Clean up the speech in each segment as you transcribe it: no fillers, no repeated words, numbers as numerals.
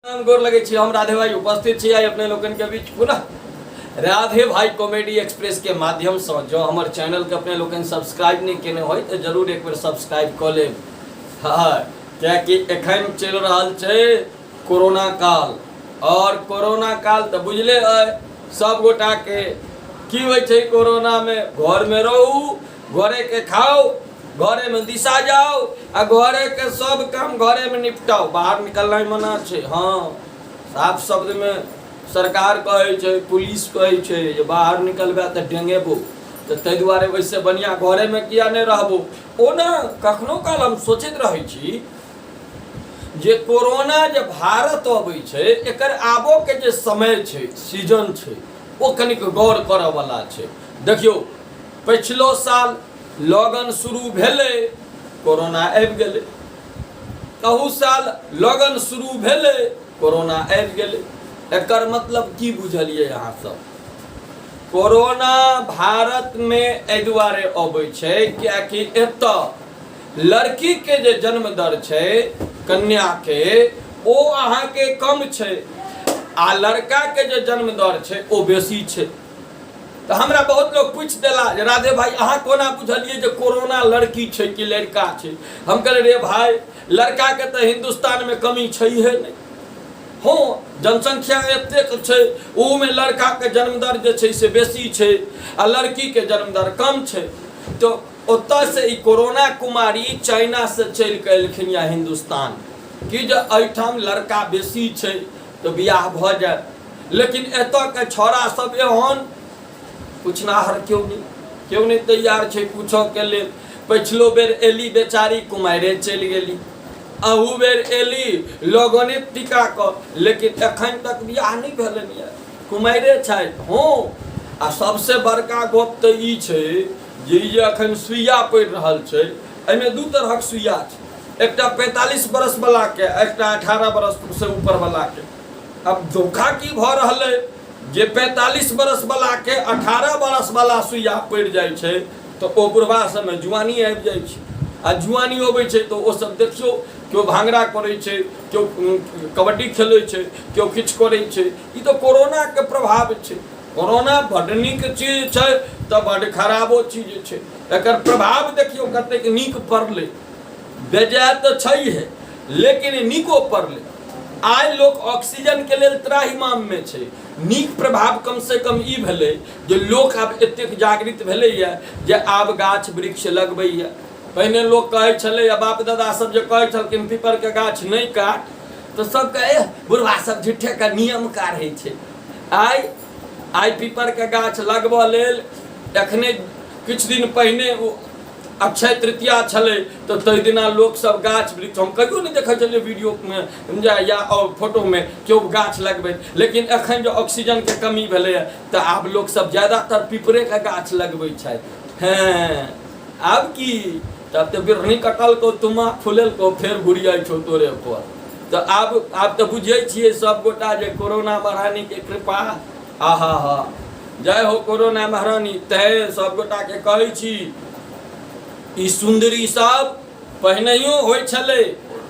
हम गोर लगै छी। हम राधे भाई उपस्थित छी आइ अपने लोकनि के बीच पुनः राधे भाई कॉमेडी एक्सप्रेस के माध्यम से। जो हमर चैनल के अपने लोकनि सब्सक्राइब नहीं केने होय तऽ जरूर एक बेर सब्सक्राइब कऽ लेब। हाँ, कियाकि एखन चलि रहल छै कोरोना काल, और कोरोना काल तऽ बुझले अइ सब गोटा के की होइ छै। कोरोना में घर में रहू, घरे के खाओ, घरे में दिशा जाओ आ घरे के सब काम घरे में निपटाओ, बाहर निकलनाइ मना छै। हाँ, साफ शब्द में सरकार कहै छै, पुलिस कहै छै जे बाहर निकलबै तऽ डेंगेबो। तऽ ताहि दुआरे ओहिसँ बढ़िआँ घरेमे किया नहि रहबो। ओना कखनो काल हम सोचैत रहै छी जे कोरोना जे भारत अबै छै, एकर आबोके जे समय छै, सीजन छै, ओ कनिक गौर करऽवला छै। देखियौ, पछिलो साल लगन शुरू भेलै, कोरोना आबि गेलै। तहू साल लगन शुरू भेलै, कोरोना आबि गेलै। एकर मतलब की बुझलियै अहाँ सब? कोरोना भारतमे एहि दुआरे अबै छै किएकि एतऽ लड़कीके जे जन्म दर छै, कन्याके, ओ अहाँके कम छै आ लड़काके जे जन्म दर छै ओ बेसी छै। तऽ हमरा बहुत लोग पूछि देला जे राधे भाई, अहाँ कोना बुझलियै जे कोरोना लड़की छै कि लड़का छै? हम कहलियै, रे भाई, लड़काके तऽ हिन्दुस्तानमे कमी छैहे नहि। हँ, जनसंख्या एतेक छै, ओहूमे लड़काके जन्मदर जे छै से बेसी छै आ लड़कीके जन्मदर कम छै। तऽ ओतऽसँ ई कोरोना कुमारी चाइनासँ चलि कऽ एलखिन या हिन्दुस्तान कि जे एहिठाम लड़का बेसी छै तऽ बियाह भऽ जायत। लेकिन एतऽके छौड़ा सब एहन पूछनाहर केओ नहि, केओ नहि तैयार छै पूछऽके लेल। पछिलो बेर एली बेचारी, कुमारिए चलि गेली। अहू बेर एली लगने टिका कऽ, लेकिन एखन तक बियाह नहि भेलनि यऽ, कुमारिए छथि। हँ, आ सबसे बड़का गप तऽ ई छै जे ई जे एखन सुइया पड़ि रहल छै, एहिमे दू तरहक सुइया छै, एकटा 45 बरस वलाके, एकटा 18 बरससँ ऊपर वलाके। अब धोखा की भऽ रहलै जे 45 बरस वलाके 18 बरस वला सुइया पड़ि जाइ छै तऽ ओ बुढ़बा सबमे जुआनी आबि जाइ छै, आ जुआनी अबै छै तऽ ओ सब देखियौ, केओ भांगड़ा करै छै, केओ कबड्डी खेलै छै, केओ किछु करै छै। ई तऽ कोरोनाके प्रभाव छै। कोरोना बड्ड नीक चीज छै तऽ बड्ड खराबो चीज छै। एकर प्रभाव देखियौ कतेक नीक पड़लै। बेजाय तऽ छैहे, लेकिन नीको पड़लै। आइ लोक ऑक्सीजनके लेल त्राहिमाममे छै। नीक प्रभाव कमसँ कम ई भेलै जे लोक आब एतेक जागृत भेलैए जे आब गाछ वृक्ष लगबैए। पहिने लोक कहै छलैए, बाप दादा सब जे कहै छलखिन पीपरके गाछ नहि काट, तऽ सब कहै बुढ़वा सब झूठेके नियम काढ़ै छै। आइ आइ पीपरके गाछ लगबऽ लेल एखने किछु दिन पहिने ओ अक्षय तृतीया छलै, तऽ ताहि दिना लोकसभ गाछ वृक्ष, हम कहियो नहि देखै छलियै वीडियोमे या फोटोमे केओ गाछ लगबैत, लेकिन एखन जे ऑक्सीजनके कमी भेलैए तऽ आब लोकसभ ज्यादातर पीपरेके गाछ लगबै छथि। हँ, आब की तब तऽ बिरनी कटलकौ, तुमा फुलेलकौ, फेर घुरियाइ छौ तोरे पर। तऽ आब आब तऽ बुझै छियै सभगोटा जे कोरोना महारानीके कृपा। आहा हा, जय हो कोरोना महारानी। तैं सभगोटाके कहै छी, ई सुन्दरी सब पहिनहियो होइ छलै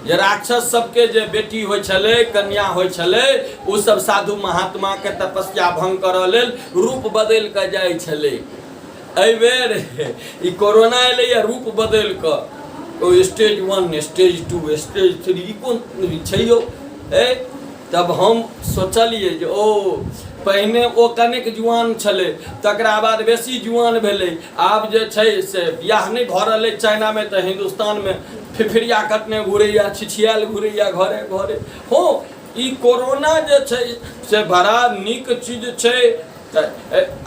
जे राक्षस सबके जे बेटी होइ छलै, कन्या होइ छलै, ओ सब साधु महात्माके तपस्या भंग करऽ लेल रूप बदलि कऽ जाइ छलै। एहिबेर ई कोरोना एलैए रूप बदलि कऽ, ओ स्टेज 1, स्टेज 2, स्टेज 3, ई कोन छै यौ? ए तब हम सोचलियै जे ओ पहिने ओ कनिक जुआन छलै, तकरा बाद बेसी जुआन भेलै। आब जे छै से बियाह नहि भऽ रहलै चाइनामे तऽ हिन्दुस्तानमे फिफिरिया कटने घुरैया, छिछियायल घुरैया घरे घरे। हो, ई कोरोना जे छै से बड़ा नीक चीज छै तऽ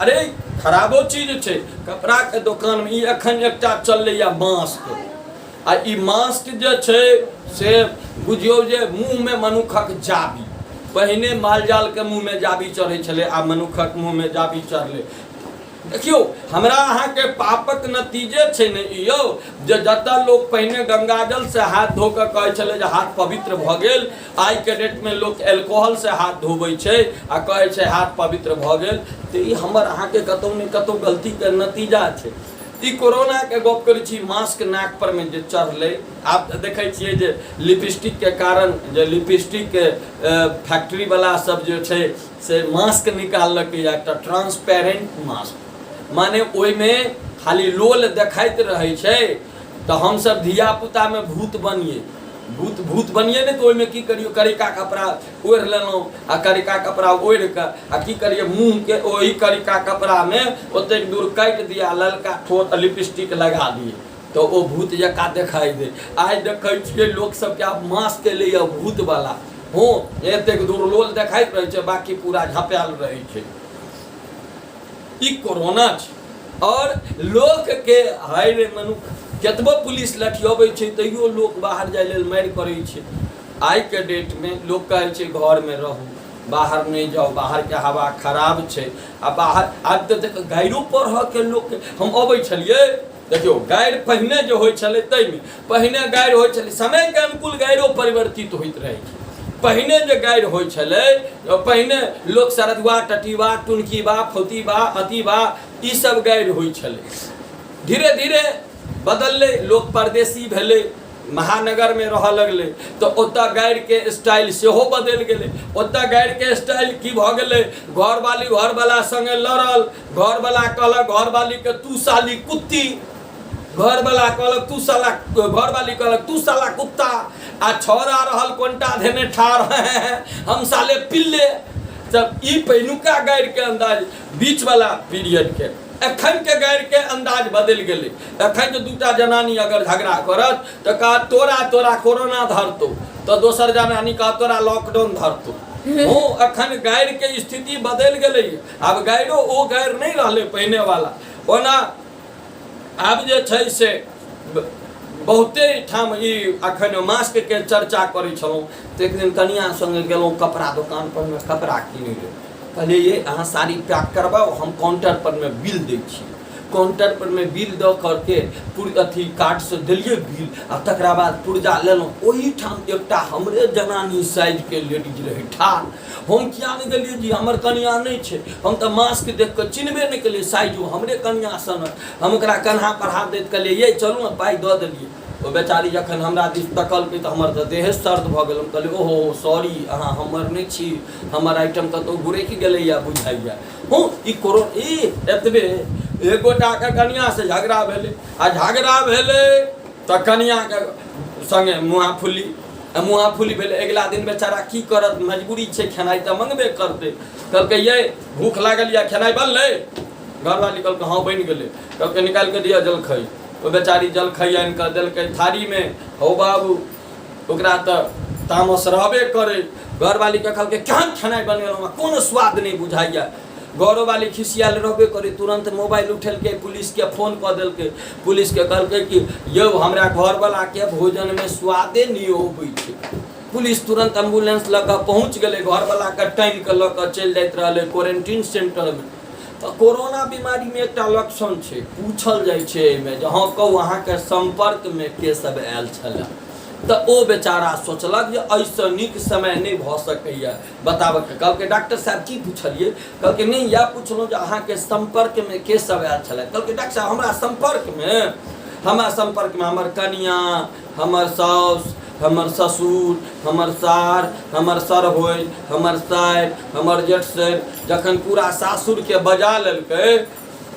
अरे खराबो चीज छै। कपड़ाके दोकानमे ई एखन एकटा चललैया मास्क, आ ई मास्क जे छै से बुझियौ जे मुँहमे मनुखक जाबी। पहिने मालजालके मुँहमे जाबी चढ़ै छलै, आब मनुखक मुँहमे जाबी चढ़लै। देखियौ, हमरा अहाँके पापक नतीजे छै ने ई यौ, जे जतऽ लोक पहिने गंगाजलसँ हाथ धो कऽ कहै छलै जे हाथ पवित्र भऽ गेल, आइके डेटमे लोक एल्कोहलसँ हाथ धोबै छै आ कहै छै हाथ पवित्र भऽ गेल। तऽ ई हमर अहाँके कतहु ने कतहु गलतीके नतीजा छै। ई कोरोनाके गप करै छी। मास्क नाक पर मे जे चढ़लै, आब तऽ देखै छियै जे लिपस्टिकके कारण जे लिपस्टिकके फैक्ट्रीवला सब जे छै से मास्क निकाललकै एकटा ट्रांसपेरेंट मास्क, माने ओहिमे खाली लोल देखाइत रहै छै। तऽ हमसब धियापुतामे भूत बनियै, भूत भूत बनियै ने, तऽ ओहिमे की करियौ, करिका कपड़ा ओढ़ि लेलहुँ आ करिका कपड़ा ओढ़ि कऽ आ की करियै, मुँहके ओहि करिका कपड़ामे ओतेक दूर काटि दियै आ ललका ठोर लिपस्टिक लगा दियै, तऽ ओ भूत जकाँ देखाइ दै। आइ देखै छियै लोक सबके आब मास्क एलैए भूतवला, हँ, एतेक दूर लोल देखाइत रहै छै, बाँकी पूरा झँपायल रहै छै। ई कोरोना छै। आओर लोकके हाय रे मनुख, केतबो पुलिस लठियबै छै तैयो लोक बाहर जाइ लेल मारि करै छै। आइके डेटमे लोक कहै छै घरमे रहू, बाहर नहि जाउ, बाहरके हवा खराब छै। आ बाहर आब तऽ देख गाइरो पढ़ऽके लोकके हम अबै छलियै, देखियौ गारि पहिने जे होइ छलै ताहिमे पहिने गारि होइ छलै, समयके अनुकूल गारिओ परिवर्तित होइत रहै छै। पहिने जे गारि होइ छलै, पहिने लोक सरदुआ, टटीबा, टुनकीबा, फौतीबा, अतीबा, ईसब गारि होइ छलै। धीरे धीरे बदललै, लोक परदेसी भेलै, महानगरमे रहऽ लगलै, तऽ ओतऽ गारिके स्टाइल सेहो बदलि गेलै। ओतऽ गारिके स्टाइल की भऽ गेलै, घरवाली घरवला सङ्गे लड़ल, घरवला कहलक घरवालीके तू साली कुत्ती, घरवला कहलक तू साला, घरवाली कहलक तू साला कुत्ता, आ छौड़ा रहल कोनटा धेने ठाढ़, हम साले पिल्ले। तब ई पहिलुका गारिके अन्दाज बीचवला पीरियडके, एखनके गारिके अन्दाज बदलि गेलै। एखन जे दूटा जनानी अगर झगड़ा करत तऽ कहत तोरा तोरा कोरोना धरतौ, तऽ दोसर जनानी कहत तोरा लॉकडाउन धरतौ। ओ एखन गारिके स्थिति बदलि गेलै। आब गारिओ ओ गारि नहि रहलै पहिनेवला। ओना आब जे छै से बहुते ठाम ई अखन मास्कके चर्चा करै छलहुँ, तऽ एक दिन कनिआँ सङ्गे गेलहुँ कपड़ा दोकान परमे कपड़ा किनै लेल। कहलियै ये अहाँ साड़ी पैक करबाउ, हम काउंटर परमे बिल दै छी। काउंटर परमे बिल दऽ करके पुर अथी कार्डसँ देलियै बिल, आ तकरा बाद पुर्जा लेलहुँ। ओहिठाम एकटा हमरे जनानी साइजके लेडीज रहै ठाढ़। हम किया नहि गेलियै जी हमर कनिआँ नहि छै, हम तऽ मास्क देख कऽ चिन्हबे नहि केलियै, साइजो हमरे कनिआँ सनक। हम ओकरा कन्हा पर हाथ दैत कहलियै ये चलू ने, पाइ दऽ देलियै। ओ बेचारी जखन हमरा दिस तकलकै तऽ हमर तऽ देहे सर्द भऽ गेल। हम कहलियै ओहो सॉरी, अहाँ हमर नहि छी, हमर आइटम कतहु गुरकि गेलैए बुझाइए। हूँ ई कोरो ई एतबे एक गोटाके कनिआँसँ झगड़ा भेलै, आ झगड़ा भेलै तऽ कनिआँके सङ्गे मुँहा फुल्ली, आ मुँहा फुल्ली भेलै। अगिला दिन बेचारा की करत, मजबूरी छै, खेनाइ तऽ मङ्गबे करतै। कहलकै ये भूख लागल यऽ, खेनाइ बनलै? घरवाली कहलकै हँ बनि गेलै। कहलकै निकालि कऽ दिअ जलखै। ओ बेचारी जलखै आनि कऽ देलकै थारीमे। हौ बाबू, ओकरा तऽ तामस रहबे करै। घरवालीके कहलकै केहन खेनाइ बनेलहुँ, कोनो स्वाद नहि बुझाइए। घरोवाली खिसियाल रहबे करै, तुरन्त मोबाइल उठेलकै, पुलिसके फोन कऽ देलकै। पुलिसके कहलकै कि यौ हमरा घरवलाके भोजनमे स्वादे नहि अबै छै। पुलिस तुरन्त एम्बुलेंस लऽ कऽ पहुँच गेलै, घरवलाके टानि कऽ लऽ कऽ चलि जाइत रहलै क्वारेंटीन सेंटरमे। तऽ कोरोना बीमारीमे एकटा लक्षण छै, पूछल जाइ छै एहिमे जे हँ कहू अहाँके सम्पर्कमे के सब आयल छलए, तऽ ओ बेचारा सोचलक जे एहिसँ नीक समय नहि भऽ सकैए बताबऽके। कहलकै डॉक्टर साहब की पुछलियै? कहलकै नहि इएह पुछलहुँ जे अहाँके सम्पर्कमे के सब आयल छलै। कहलकै डॉक्टर साहब हमरा सम्पर्कमे, हमरा सम्पर्कमे हमर कनिआँ, हमर साउस, हमर ससुर, हमर सार, हमर सरहोइ, हमर सारि, हमर जेठ सारि। जखन पूरा सासुरके बजा लेलकै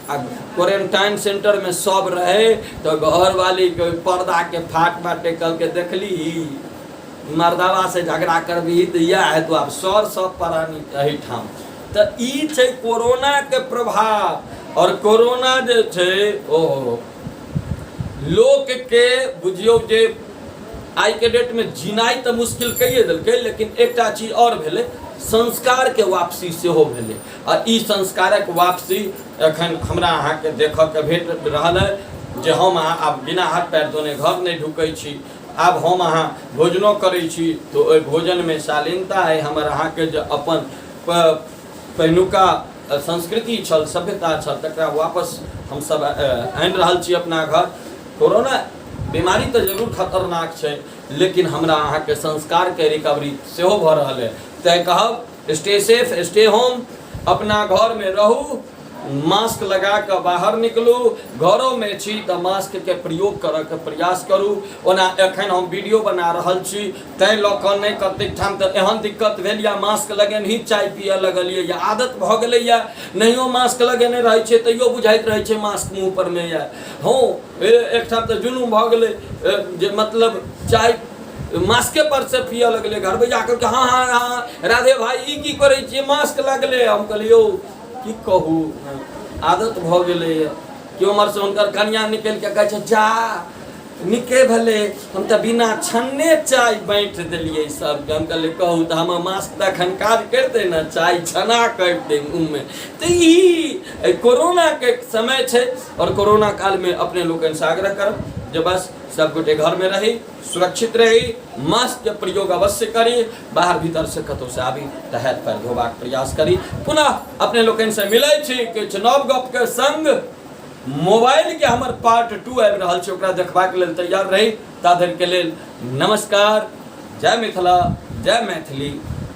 आ क्वारेंटाइन सेंटरमे सब रहै, तऽ घरवालीके पर्दाके फाट बाटे कहलकै देखली मर्दाबा से झगड़ा करबही तऽ इएह हेतौ, आब सर सब प्राणी एहिठाम। तऽ ई छै कोरोनाके प्रभाव। आओर कोरोना जे छै ओहो लोकके बुझियौ जे आइके डेटमे जीनाइ तऽ मुश्किल कैए देलकै, लेकिन एकटा चीज आओर भेलै, संस्कारके वापसी सेहो भेलै। आ ई संस्कारक वापसी एखन हमरा अहाँके देखऽके भेट रहल अइ जे हम अहाँ आब बिना हाथ पैर धोने घर नहि ढुकै छी। आब हम अहाँ भोजनो करै छी तऽ ओहि भोजनमे शालीनता अइ। हमर अहाँके जे अपन पहिलुका संस्कृति छल, सभ्यता छल, तकरा वापस हमसभ आनि रहल छी अपना घर। कोरोना बीमारी तऽ जरूर खतरनाक छै, लेकिन हमरा अहाँके संस्कारके रिकवरी सेहो भऽ रहल अइ। तैँ कहब स्टे सेफ स्टे होम, अपना घरमे रहू, मास्क लगा कऽ बाहर निकलू। घरोमे छी तऽ मास्कके प्रयोग करऽके प्रयास करू। ओना एखन हम वीडियो बना रहल छी ताहि लऽ कऽ नहि, कतेक ठाम तऽ एहन दिक्कत भेल या मास्क लगेनही चाय पियऽ लगलियै या आदत भऽ गेलैए, नहियो मास्क लगेने रहै छियै तैयो बुझाइत रहै छै मास्क मुँह परमे यऽ। हँ, एकठाम तऽ जुलुम भऽ गेलै जे मतलब चाय मास्के पर से पियऽ लगलै। घरबैया कहलकै, हँ हँ हँ राधे भाई, ई की करै छियै, मास्क लगले? हम कहलियै, यौ की कहू, आदत भऽ गेलैए। केओ उम्हरसँ हुनकर कनियाँ निकलि कऽ कहै छै, जा नीके भेलै, हम तऽ बिना छन्ने चाय बाँटि देलियै सबके। हम कहलियै, कहू तऽ हमर मास्क तऽ एखन काज करितै ने, चाय छना कऽ अबितै मुँहमे। तऽ ई कोरोनाके समय छै आओर कोरोना कालमे अपने लोकनिसँ आग्रह करब जे बस सबगोटे घरमे रही, सुरक्षित रही, मास्कके प्रयोग अवश्य करी, बाहर भीतरसँ कतहुसँ आबी तऽ हाथ पैर धोबाक प्रयास करी। पुनः अपने लोकनिसँ मिलै छी किछु नव गपके संग। मोबाइलके हमर पार्ट 2 आबि रहल छै, ओकरा देखबाक लेल तैयार रही। ता धरिके लेल नमस्कार, जय मिथिला, जय मैथिली,